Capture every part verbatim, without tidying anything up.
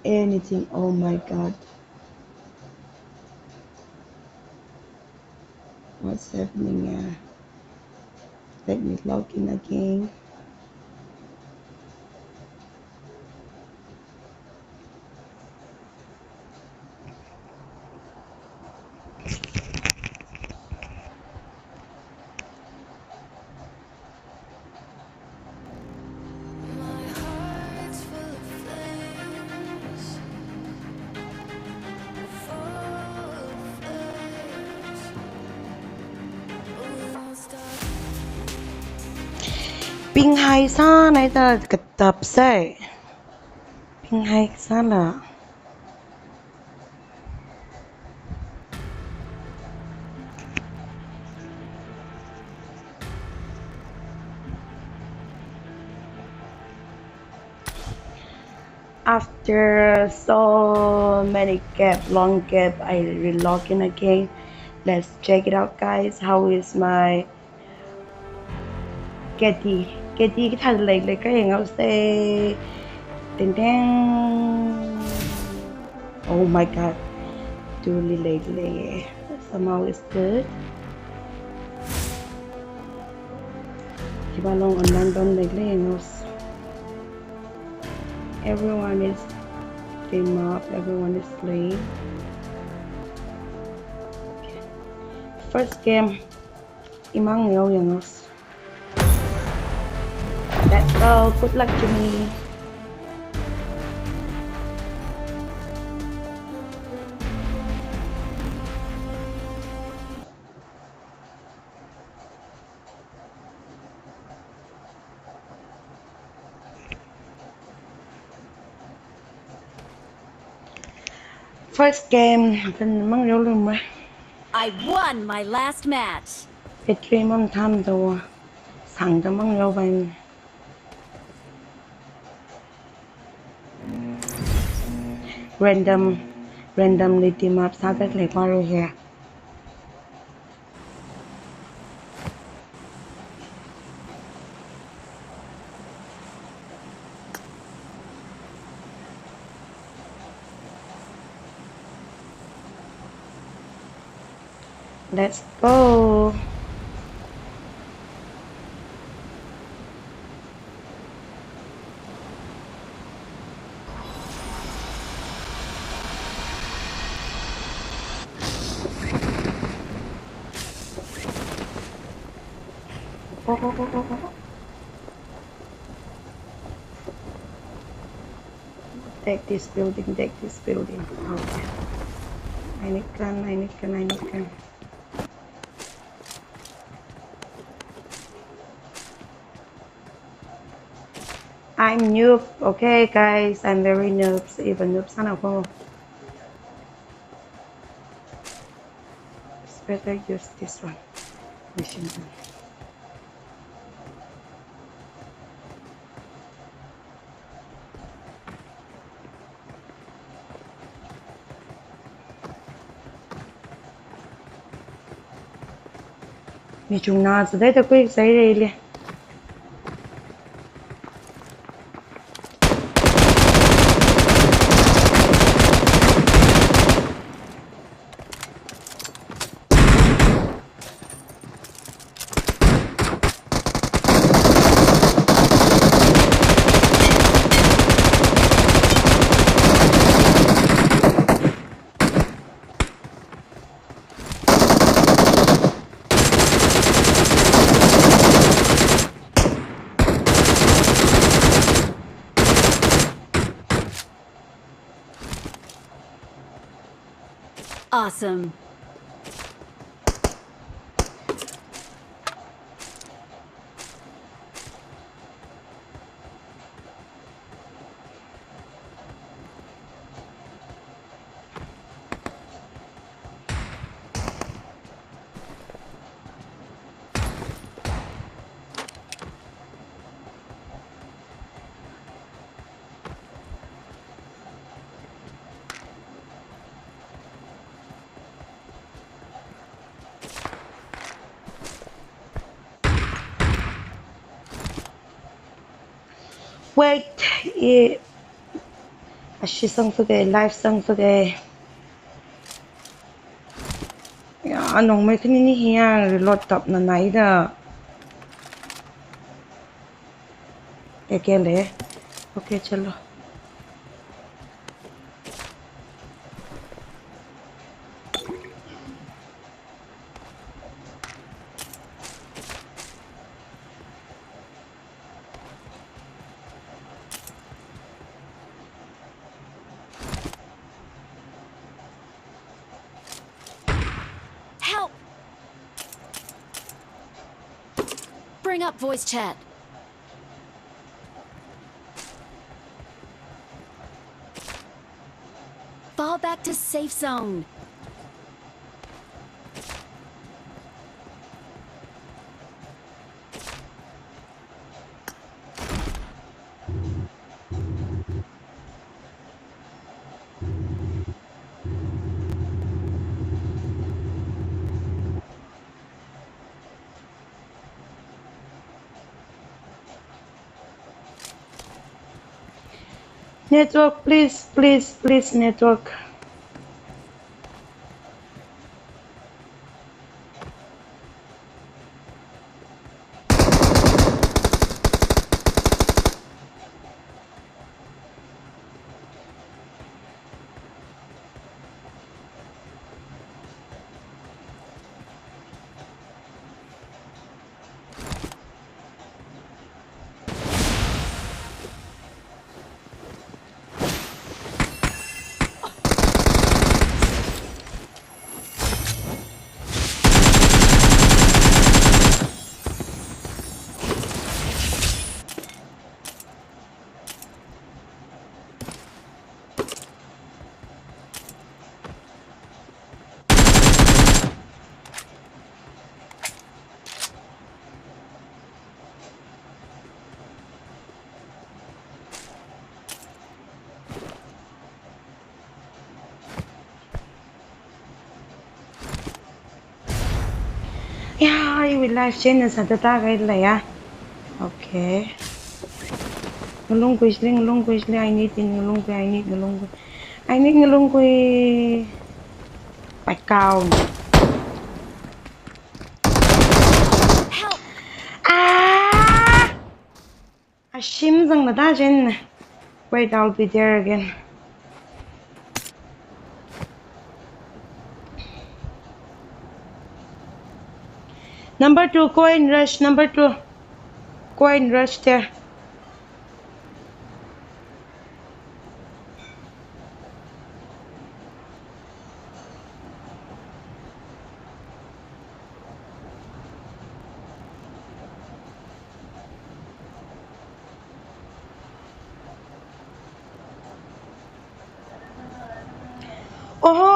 anything. Oh my God. What's happening here? Let me log in again. Ping hai sānai da katap sai. Ping hai sāna. After so many gap, long gap, I re-log in again. Let's check it out, guys. How is my Katie? Katie kathāda leili kha yanghaose. Ding ding. Oh my God. Tuli leili. Somehow it's good. Hiva long online pamda leili yanghaose. Everyone is team up, everyone is playing. First game, imang yao yanghaose. Let's go, good luck to me. First game, then mang yao lum. I won my last match. Battery mam tham do. Sangda mang yao ban. Random, randomly team up sāda lei paro here. Let's go. Take this building, take this building. Okay. I need gun, I need gun, I need gun. I'm noob, okay, guys, I'm very noob, even noob sāna ho. It's better use this one. Machine gun. Mi chungna sāda da kui sai rei le. Awesome. Wait, eh, Ashi sangthuke, life sangthuke. Ya, anong mai khani ni hiya reload tap na nai da. Ekele. Okay, chalo. Help! Bring up voice chat. Fall back to safe zone. Network, please, please, please, network. Ya, I will live chain na sāda ta gai la ya. Okay. Ngalungkui shili, ngalungkui shili, I need in ngalungkui, I need ngalungkui. I need ngalungkui. My cow. Help! Ah! Ashim zangna da jen. Wait, I'll be there again. Number two, coin rush, number two. Coin rush there. Oho!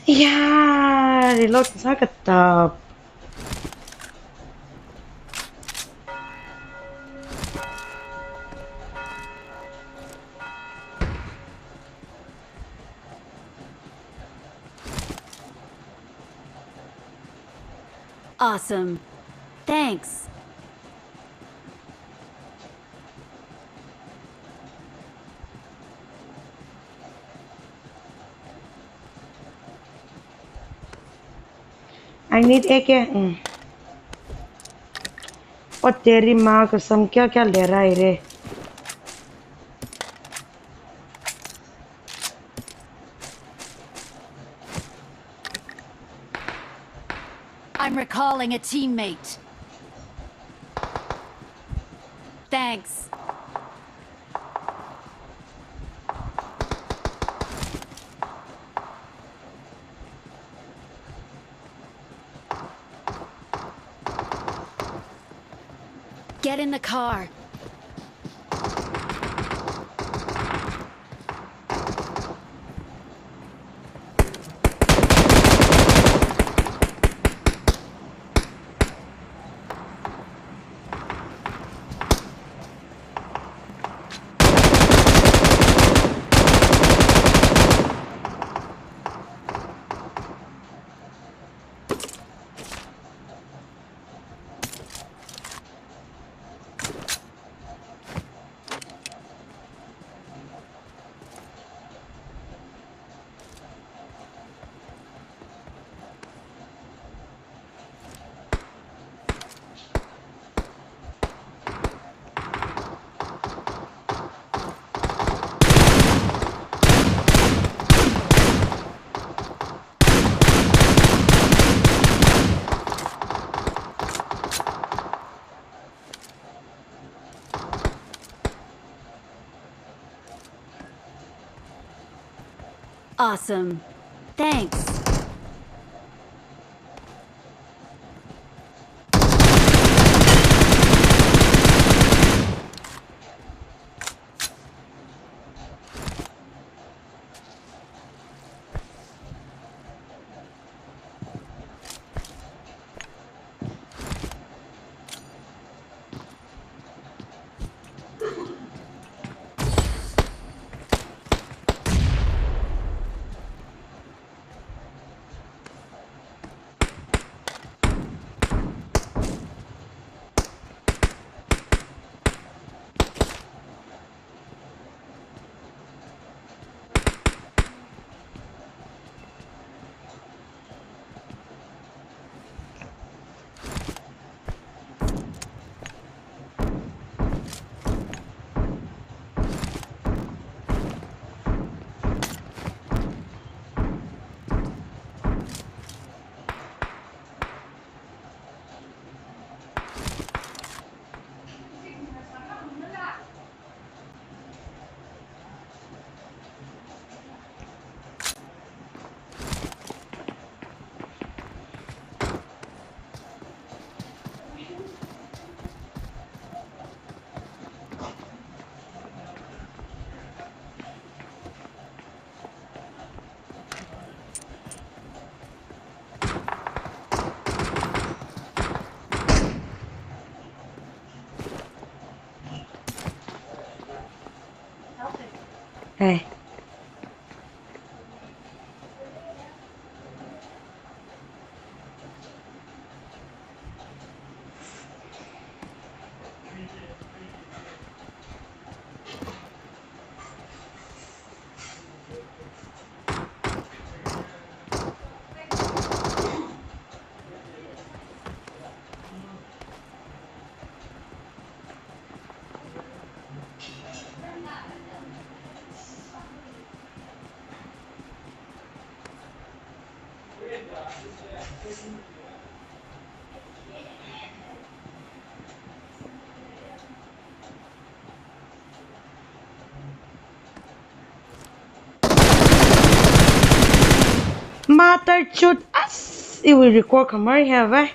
Ya, reload sā katap. Awesome. Thanks. I need A K. Mm. O teri ma, kasam kya kya le raha hai re. I I'm recalling a teammate. Thanks. Get in the car. Awesome. Thanks. Hey. Mother chut, as, iwui record khamar hiva.